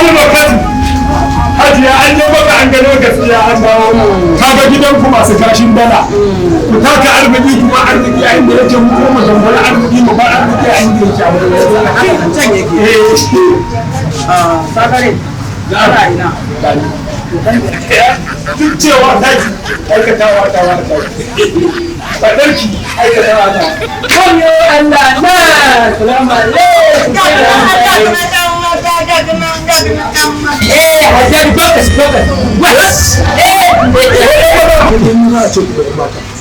Albarkatu. Hajiya, an yi maka, an gano gaskiya, an dawo. Kaga gidanku masu kashin dala. Ku taka arziki kuma arziki a inda yake, mu kuma mu dangwala arziki, mu bar arziki a inda yake, abu da ya Can yake. Eh. Sakare. Ana ina? Duk cewa taki, aikatawa ta wani taki. Fadarki, aikatawa ta. Wayo Allah na! Salamu alaikum. Eh, Hajjaji, focus, focus. What? Eh,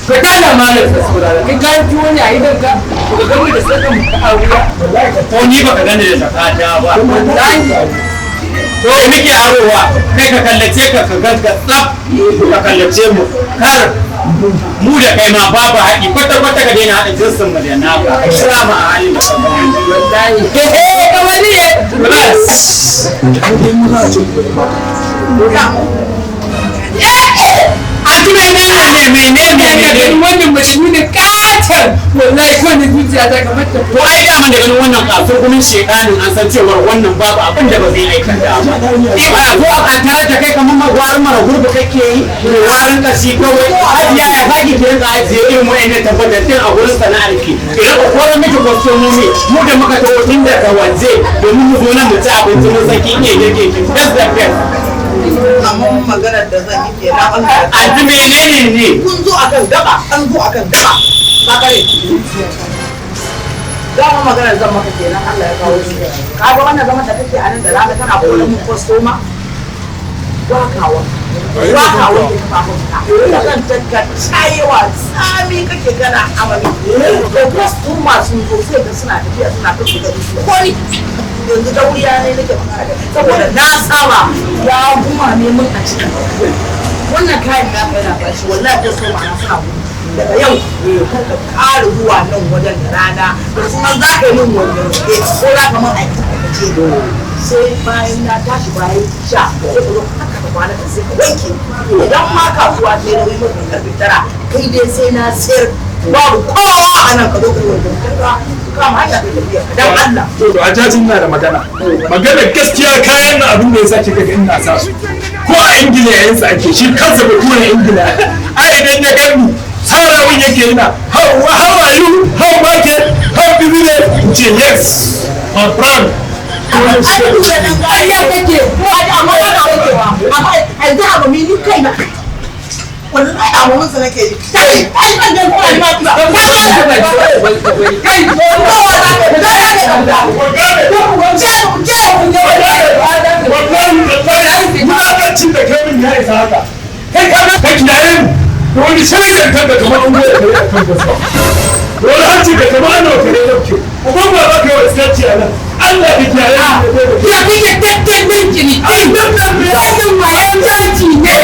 ka tana malam kai kayan tuwo ne a idan ka ka gamu da sakan ka a wuya. Ko ni baka gane da zakata ba? To muke arowa, kai ka kallace ka, ka ganka tsaf, ka kallace mu, kar mu da kai ma babu haɗi kwata kwata. Ka daina haɗa jinsin mu da naka, ka kira mu a halin da ka gani. Wallahi. Eh, kamar ni. Relax. Anti, menene ne, menene Ina ne? ganin wannan mace nuna katon, wallahi ko ne zuciya ta kamar ta. To ai daman da ganin wannan kasuwar gumin shedanin, an san cewar wannan babu abin da ba zai aikata ba. A zo a tarar da kai kamar magwarin mara gurbi kake yi, mai warin kashi kawai. Hajiya, ya zaki ki rinka ajiye irin wa'annan tabbatattun a gurin sana'ar ki? Idan ku kora miki kwastomomi, mu da muka taho tun daga waje domin mu zo nan mu ci abinci, mun san kin iya girke ki best da best. Amma maganar da zan yi kenan, Allah. Anti, menene ne? Kun zo akan gaba, an zo akan gaba. Sakare. Dama maganar zan maka kenan, Allah ya kawo shi. Kaga wannan zaman da kake a nan da rana kana koran mun kwastoma? Wakawa. Wakawa ke kafafun ka. Kan ka cayewa tsami kake kana amali. To kwastoma sun zo, sai ga suna tafiya suna tafiya ko ni yanzu dauriya ne nake magana da saboda na saba ya guma ne mun a cikin wannan kayan da aka yana bashi. Wallahi kwastoma na suna gudu. Daga yau kar ka ƙara zuwa nan wajen da rana da sunan za ka yi min wannan ko za ka min aikace aikace, sai bayan na tashi, bayan sha, sai ka zo ka ka kwana ka, sai ka wanke. Idan ma kasuwa ta yi nauyi mafi karfe 9, kai dai sai na sayar babu kowa a nan, ka zo ka yi wanke ka kama hanya ka tafiya dan Allah. To, Hajjaji, ina da magana. Magana gaskiya, kayan nan abin da ya sake kaga ina sa su. Ko a Ingila yayin sa ake, shi kansa baturen Ingila. Ai idan ya gani sarawun yake yana How are you? How market? How business?" In ce, "Yes, my friend." Ƙarya kake. Amma ba na wankewa, amma yanzu abu mi ni kaina, wallahi abu sa nake yi. Kai kai, ban dan kuma ma ba. Kai. Wallahi wallahi, wulakancin da kai min ya isa haka. Kai ka ga, ka kiyaye mu da wani shirin kanka kamar an goya kare a kan gasa. Da wani hanci ka kamar ana wa kare ɗauke. Uban ba za ka yi wa iskanci a nan. Allah ka kiyaye mu da kai da kai. Ya kike tattalin ciniki. Wannan wayan canci ne.